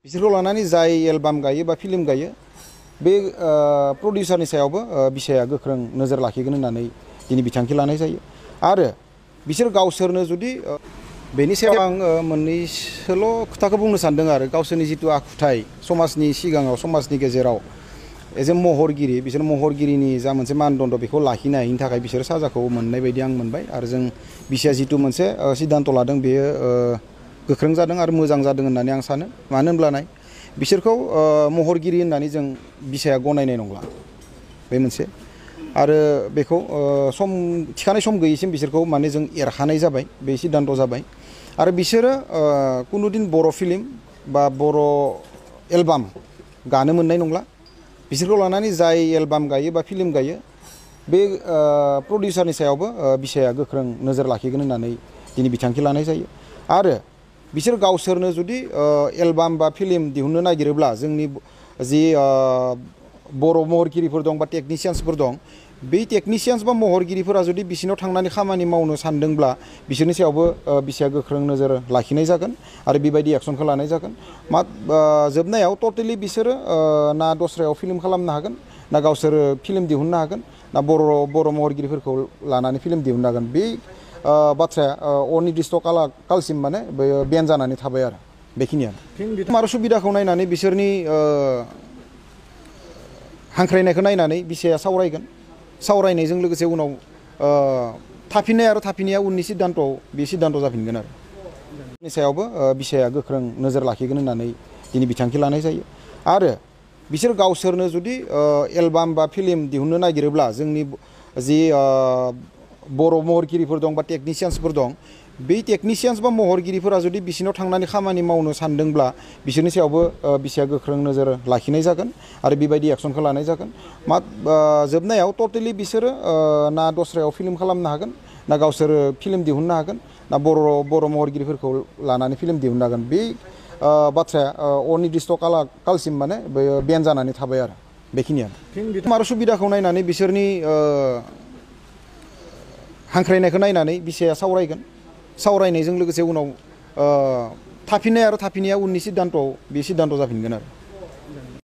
बिसोरखौ लानानै जाय एलबाम गायो बा फिल्म गायो बे प्रडिउसारनि सायावबो बिसाया गोख्रों नोजोर लाखिगोन होननानै दिनै बिथांखि लानाय जायो आरो बिसोर गावसोरनो जुदि बेनि सायाव आं मोननैसोल' खोथाखौ बुंनो सानदों आरो गावसोरनि जितु आखुथाय समाजनि सिगाङाव समाजनि गेजेराव एज ए महरगिरि बिसोर महरगिरिनि जा मोनसे मानदण्ड बेखौ लाखिनो हायैनि थाखाय बिसोर साजाखौ मोननाय बायदि आं मोनबाय आरो जों बिसाया जितु मोनसे सिद्धान्त लादों बेयो गोख्रों जादों आरो मोजां जादों होननानै आं सानो मानो होनब्लानाय बिसोरखौ महरगिरि होननानै जों बिसाया गनायनाय नंला बे मोनसे आरो बेखौ सम थिखानाय सम गैयैसिम बिसोरखौ माने जों एरखानाय जाबाय बे सिद्धान्त जाबाय आरो बिसोरो कुनुदिन बर' फिल्म बा बर' एलबाम गानो मोननाय नंला बिसोरखौ लानानै जाय एलबाम गायो बा फिल्म गायो बे प्रडिउसारनि सायावबो बिसाया गोख्रों नोजोर लाखिगोन होननानै दिनै बिथांखि लानाय जायो आरो बिसोर गावसोरनो जुदि एलबाम बा फिल्म दिहुननो नागिरोब्ला जोंनि जि बर' महरगिरिफोर दं बा टेकनिशियान्सफोर दं बे टेकनिशियान्स बा महरगिरिफोरा जुदि बिसिनाव थांनानै खामानि मावनो सानदोंब्ला बिसोरनि सायावबो बिसाया गोख्रों नोजोर लाखिनाय जागोन आरो बेबायदि एक्सनखौ लानाय जागोन जोबनायाव टटेलि बिसोरो ना दस्रायाव फिल्म खालामनो हागोन ना गावसोरो फिल्म दिहुननो हागोन ना बर' महरगिरिफोरखौ लानानै फिल्म दिहुननो हागोन बे बाथ्राया अनिर्दिष्ट कालसिम माने बेन जानानै थाबाय आरो बेखिनियानो आरो सुबिदाखौ नायनानै बिसोरनि हांख्रायनायखौ नायनानै बिसाया सावरायगोन सावरायनायजों लोगोसे उनाव थाफिननाय आरो थाफिननाया उननि सिद्धान्तआव बे सिद्धान्त जाफिनगोन आरो बेनि सायावबो बिसाया गोख्रों नोजोर लाखिगोन होननानै दिनै बिथांखि लानाय जायो आरो बिसोर गावसोरनो जुदि एलबाम बा फिल्म दिहुननो नागिरोब्ला जोंनि जि बर' महरगिरिफोर दं बा टेकनिशियान्सफोर दं बे टेकनिशियान्स बा महरगिरिफोरा जुदि बिसिनाव थांनानै खामानि मावनो सानदोंब्ला बिसोरनि सायावबो बिसाया गोख्रों नोजोर लाखिनाय जागोन आरो बेबायदि एक्सनखौ लानाय जागोन जोबनायाव टटेलि बिसोरो ना दस्रायाव फिल्म खालामनो हागोन ना गावसोरो फिल्म दिहुननो हागोन ना बर' महरगिरिफोरखौ लानानै फिल्म दिहुननो हागोन बे बाथ्राया अनिर्दिष्ट कालसिम माने बेन जानानै थाबाय आरो बेखिनियानो आरो सुबिदाखौ नायनानै बिसोरनि हांख्रायनायखौ नायनानै बिसाया सावरायगोन सावरायनायजों लोगोसे उनाव थाफिननाय आरो थाफिननाया उननि सिद्धान्तआव बे सिद्धान्त जाफिनगोन आरो